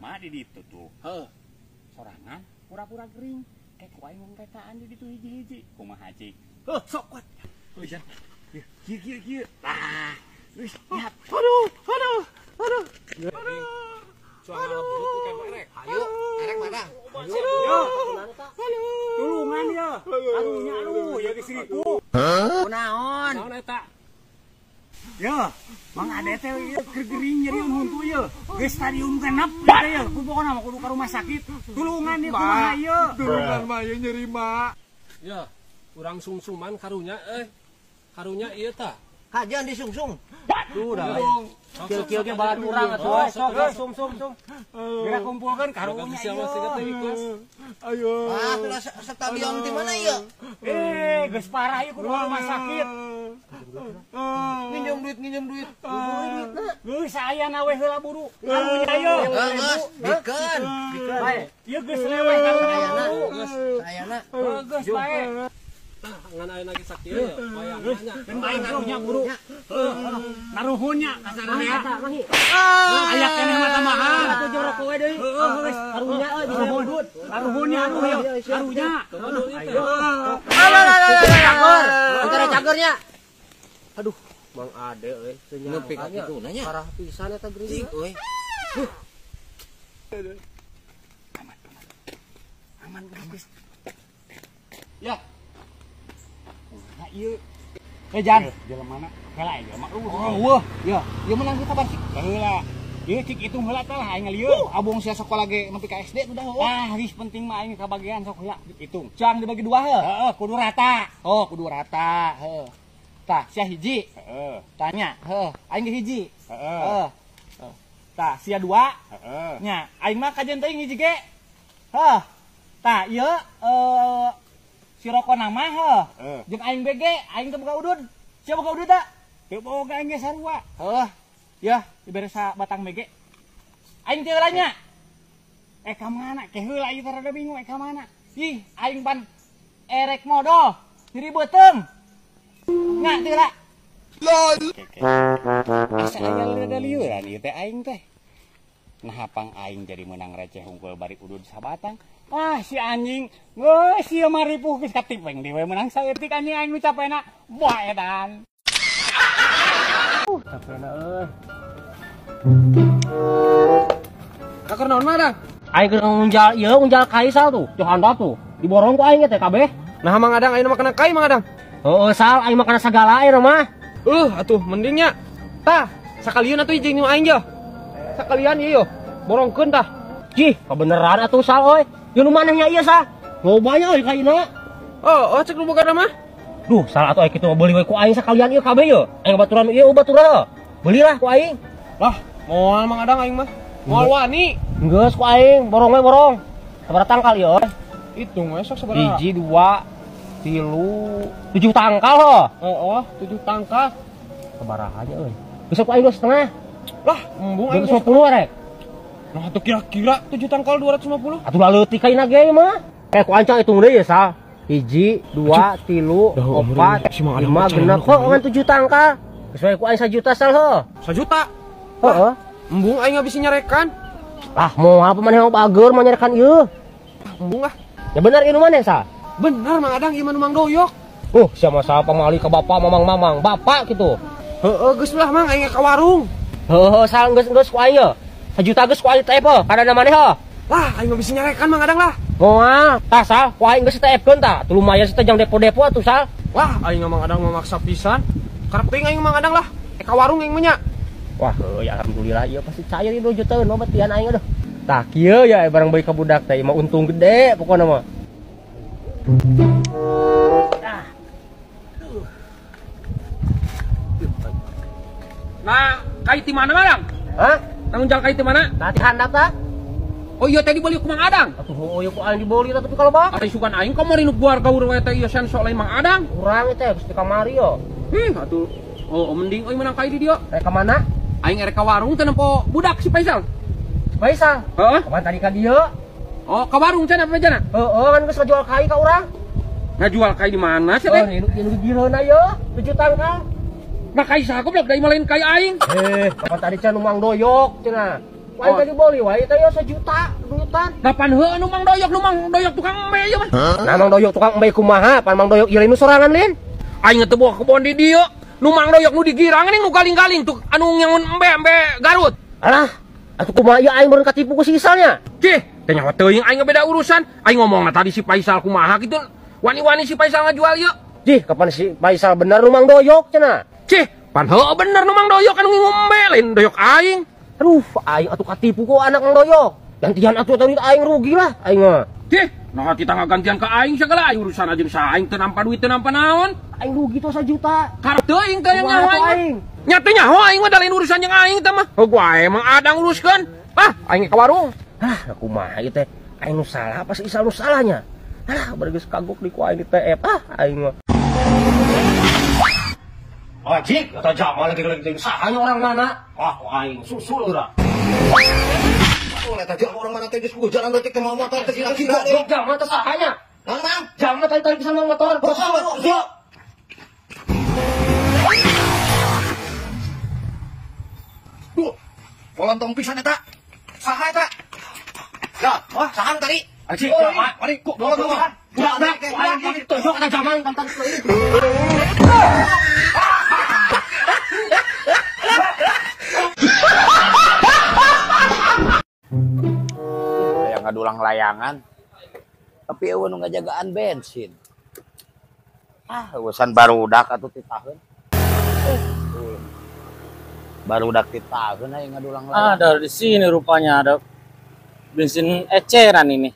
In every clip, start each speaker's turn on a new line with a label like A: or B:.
A: Jelema di ditu tuh. Heuh. Sorangan pura-pura gering. Kayak ku aing ngongketaan di ditu hiji-hiji. Kumaha cik? Heuh, sok kuat. Heuh, Jan. Kieu kieu kieu. Tah. Geus, lihat.
B: Aduh, aduh, aduh.
C: Aduh. Suara bulut kayak merek.
D: Ayo, erek mana?
A: Ayo. Tulungan ya. Aduhnya aduh, ya geus ripuh.
D: Kunaon?
C: Naon eta?
A: Ya, Mang Ade teh ieu keur gering nyeri huntu ieu. Geus stadium genep teh ieu. Ku pokona mah kudu ka rumah sakit. Tulungan ieu kumaha ieu?
B: Tulungan mah ieu nyeri mah.
C: Ya, urang sungsuman karunya euy. Karunya ieu tah.
D: Kajian disungsung.
C: Duh, dah.
D: Kieu-kieu ge balat urang atuh.
A: Sok sum sum sum. Geura kumpulkeun karunya ieu.
B: Ayo.
D: Ah, sudah stadion di mana ieu?
A: Eh, geus parah ieu kudu ka rumah sakit.
D: Nginjem duit, nginjem duit.
A: Geus aya we heula buru. Karunya ieu.
D: Geus, bikeun. Bikeun.
A: Bae, ieu geus leweh karunya buru.
D: Geus, sayana.
A: Geus bae.
C: Tah, ngan aya lagi sakieu ya, wayahna nya.
A: Keun bae karunya buru. Heuh, naruhunnya kasarna ya. Aya keneh mah tambahan.
D: Atuh jorok we deui.
A: Heuh, geus
D: Karunya euy bisa udut.
A: Naruhunnya aduh ieu. Karunya.
D: Alah alah alah cageur. Antara cageurnya.
E: Aduh, Mang Ade euy, teu
D: Nepi ka
E: nyangka nya.
D: kituna nya.
E: Parah pisan eta gering.
D: Cing euy.
A: Aman, aman. Aman geus.
C: Ya.
A: Nah, ieu. Eh, Jan, jelema mana? Heula jelema.
D: Oh, weuh. Ya, ieu menang kita bar cik.
A: Heula. Ieu cik hitung heula tah lah aing ngalieu.
D: Abong sia sekolah ge nepi ka SD udah heuh.
A: Ah, geus penting mah aing kabagian sok heula hitung.
D: Jang dibagi dua heuh.
A: Heeh, kudu rata.
D: Oh, kudu rata heuh. Tah, sia hiji.
A: Heeh.
D: Tanya, heuh, aing ge hiji.
A: Heeh.
D: Heuh. Tah, sia dua.
A: Heeh.
D: Nya, aing mah kajian teuing hiji ge. Heuh. Tah, ieu si rokona mah heuh.
A: Heeh.
D: Jeung aing BG, aing teu boga udud. Sia boga udud da?
A: Teu boga aing ge sarua.
D: Heuh. Yah, dibere batang BG. Aing teu heula nya.
A: Eh ka mana? Ke heula ieu teh rada bingung eh ka mana?
D: Ih, aing pan erek modal nyeri beuteung. Nya teu heula.
A: Keke. Asa aya rada lieuran ieu teh aing teh. Nah, pang aing jadi menang receh hungkul bari udud sabatang. Ah, si anjing. Geus ieu mah ripuh geus katipeng deui we menang saeutik anjing aing nu capena. Boa edan.
E: Capena euy.
C: Kakor naon mah, Dang?
E: Aing keur ngunjal ieu ngunjal kai sal tuh, di handap tuh. Diborong ku aing teh kabeh.
C: Nah, Mang Adang ayeuna mah kena kai Mang Adang.
E: Heeh, sal aing mah kana sagala ayeuna mah.
C: Atuh mending nya. Tah, sakalian atuh jeung nu aing ye. Sakalian ieu yo. Borongkeun tah.
E: Cih, kabeneran atuh sal euy. Ieu nu manehnya ieu sal. Lobanya euy kaina.
C: Oh, cek nu boga mah.
E: Duh, sal atuh aing kitu mah beuli we ku aing sakalian ieu kabeh ye. Aing baturan ieu baturan. Belilah ku aing.
C: Lah, moal Mang Adang aing mah. Moal wani.
E: Geus ku aing, borong we borong. Sabaraha tangkal ieu euy?
C: Hitung we sok sabaraha.
E: 1 2 3 7 tangkal heuh.
C: Heeh, 7 tangkal.
E: Sabaraha nya euy? Geus ku aing 2,5.
C: Lah, embung aing
E: 250 rek.
C: Nah, atuh kira-kira 7 tangkal 250.
E: Atuh leutik kaina ge mah. Eh, ku ancang hitung deui ya sal. 1 2 3 4 5 6 kok ngan 7 tangkal. Geus we ku aing 1 juta sal heuh.
C: 1 juta?
E: Heeh.
C: Embung aing bisa nyarekan.
E: Lah, mau apa maneh mau bager mau nyarekan ieu?
C: Embung ah.
E: Ya bener ieu nu maneh sal?
C: Bener Mang Adang ieu mah nu Mang Doyok.
E: Siapa siapa pamali ka bapak mamang-mamang, bapak gitu.
C: Heeh, geus lah Mang aing ka warung.
E: Heeh, sal geus-geus ku aing ye. 1 juta geus ku aing teh apa? Kadana maneh heuh.
C: Lah, aing mah bisa nyarekan Mang Adang lah.
E: Moal, tah sal, ku aing geus TF-keun tah. Tuh lumayan teh jang depo-depo atuh sal.
C: Wah, aing Mang Adang memaksa pisan. Karep teuing aing Mang Adang lah. Ka warung aing mah nya.
E: Wah, heuh ya alhamdulillah ieu pasti cair ieu 2 juta euy batian aing aduh. Tah kieu ya barang bae ka budak teh mah untung gede pokona mah.
C: Nah, kai ti mana Mang?
E: Hah?
C: Tanggung jawab kai ti mana?
E: Tah ti handap tah.
C: Oh iya tadi beli ku Mang Adang.
E: Atuh heuh ieu ku aing dibeli tah tapi kalau bah.
C: Ari sugan aing kamari nu buar gaur we teh ieu sen sok lain Mang Adang.
E: Kurang teh geus di kamari yo.
C: Ih, atuh. Oh, mending euy menang kai di dieu.
E: Rek ka mana?
C: Aing erek ka warung teh nempo budak si Faisal.
E: Si Faisal?
C: Heeh.
E: Kapan tadi ka dieu?
C: Oh, ka warung cenah apa cenah?
E: Heeh, kan geus ngajual kai ka urang.
C: Ngajual kai di mana sih teh?
E: Oh, nu di dieu 7 tangkal.
C: Nah kai saha goblok da imah lain kai aing.
E: Kapan tadi cenah nu Mang Doyok cenah. Aing tadi beli wae teh ya 1 juta duitan.
C: Da pan heuh nu Mang Doyok, nu Mang Doyok tukang embe ieu mah.
E: Nah Mang Doyok tukang embe kumaha? Pan Mang Doyok ieu lain nu sorangan lin.
C: Aing teu boga kebon di dieu. Nu Mang Doyok nu digirang ning nu galing-galing tuh anu nyangun embe-embe Garut.
E: Alah, atuh kumaha ieu aing meureun katipu ku si Isalnya.
C: Cih, teh nyawa teuing aing beda urusan. Aing ngomongna tadi si Faisal kumaha kitu. Wani-wani si Faisal ngajual ieu.
E: Cih, kapan si Faisal bener nu Mang Doyok cenah?
C: Cih, pan heuh bener nu Mang Doyok anu ngingu embe lain doyok aing.
E: Aduh, aing atuh katipu ku anak Mang Doyok. Gantian atuh tadi aing rugi lah aing mah.
C: Cih, nah kita ngagantian ke aing segala aing urusan aja sa aing teu nampa duit teu nampa naon.
E: Aing rugi tuh 1 juta.
C: Karep teuing teh yang nyaho aing. Nya teu nyaho aing mah da lain urusan jeung aing teh mah. Heuh gua emang ada nguruskeun. Ah, aing ka warung.
E: Hah, kumaha ieu teh? Aing nu salah apa si Isal nu salahnya? Alah, bari geus kagok di ku aing di TF. Ah, aing mah. Wajib, kata Jamal lagi sahanya orang mana? Wah, aing susul geura.
B: Eta orang mana teh geus jalan teh teh motor teh kira-kira.
E: Jamal teh sahanya.
B: Mang,
E: Jamal tadi tadi bisa motor.
B: Bersama, yo. Duh, polontong pisan eta. Saha eta? Ya, wah, saha tadi?
E: Aji, Jamal,
B: mari kok polontong.
E: Budak, aing ditonjok eta Jamal tantang teuing.
A: Kayak ngadulang layangan. Tapi eueuh nu ngajagaan bensin. Ah, urusan barudak atuh titaheun. Barudak titaheun aya ngadulang layangan.
D: Ah, dari sini rupanya ada bensin eceran ini.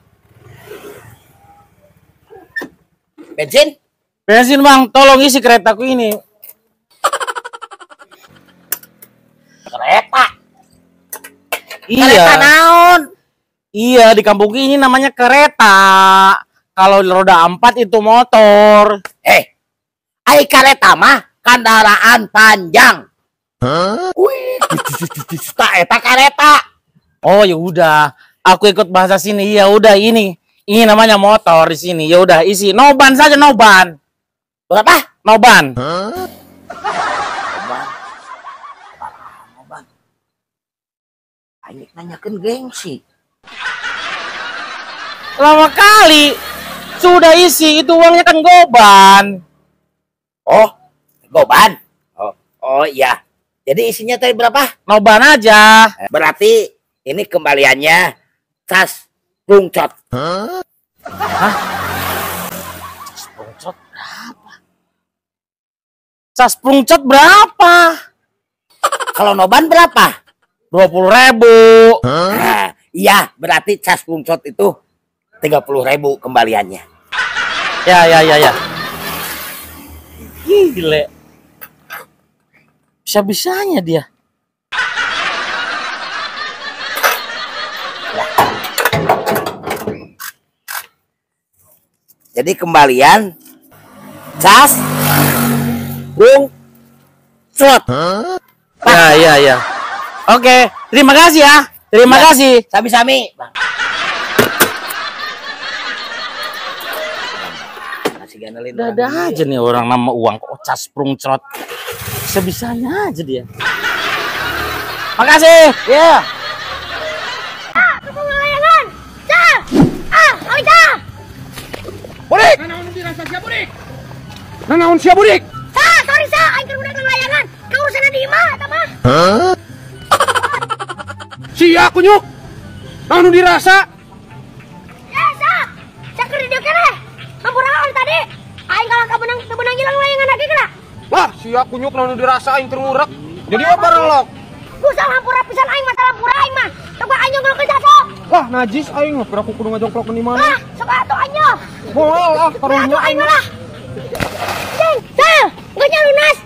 A: Bensin?
D: Bensin, Bang, tolong isi keretaku ini.
A: Kereta?
D: Iya.
A: Kereta naon?
D: Iya, di kampung ini namanya kereta. Kalau roda 4 itu motor.
A: Ai kereta mah kendaraan panjang. Huh? Wih, eta kereta.
D: Oh, ya udah, aku ikut bahasa sini. Ya udah ini. Ini namanya motor di sini. Ya udah isi noban saja, noban.
A: Berapa?
D: Noban.
A: Huh? Noban. Noban. Aing nanyakeun gengsi.
D: Lama kali. Sudah isi, itu uangnya kan goban.
A: Oh, goban. Oh, oh iya. Jadi isinya tadi berapa?
D: Noban aja.
A: Berarti ini kembaliannya tas bungcot.
D: Hah? Hah? Cas bungcot berapa? Cas bungcot berapa?
A: Kalau noban berapa?
D: 20.000.
A: Nah, iya, berarti cas bungcot itu 30.000 kembaliannya.
D: Ya, ya, ya, ya. Gile. Bisa-bisanya dia.
A: Jadi kembalian cas bungcot.
D: Ya, ya, ya. Oke, terima kasih ya. Terima kasih.
A: Sami-sami.
D: Ada aja nih orang nama uang kok cas bungcot. Sebisanya aja dia. Makasih. Ya.
F: Layangan. Cal. Ah, Alika.
C: Burik. Nanaon dirasa sia burik? Nanaon sia burik?
F: Sa, sorry sa, aing keur udah layangan. Kaurusan di imah eta mah.
C: Hah? Sia kunyuk. Naon dirasa?
F: Ya, sa. Saker di dieu keneh. Hampura naon tadi? Aing kalah kabenang teu beunang ngilang layangan lagi kena.
C: Wah, sia kunyuk naon dirasa aing keur ngurek. Jadi apa barelok?
F: Gusal hampura pisan aing masalah pura aing mah. Coba aing nyongklok ke sok.
C: Wah, najis aing mah pira kudu ngajongklok di mana?
F: Ah, sok atuh aing nyoh.
C: Moal ah, karunya
F: aing malah. Cing, sal, geus lunas.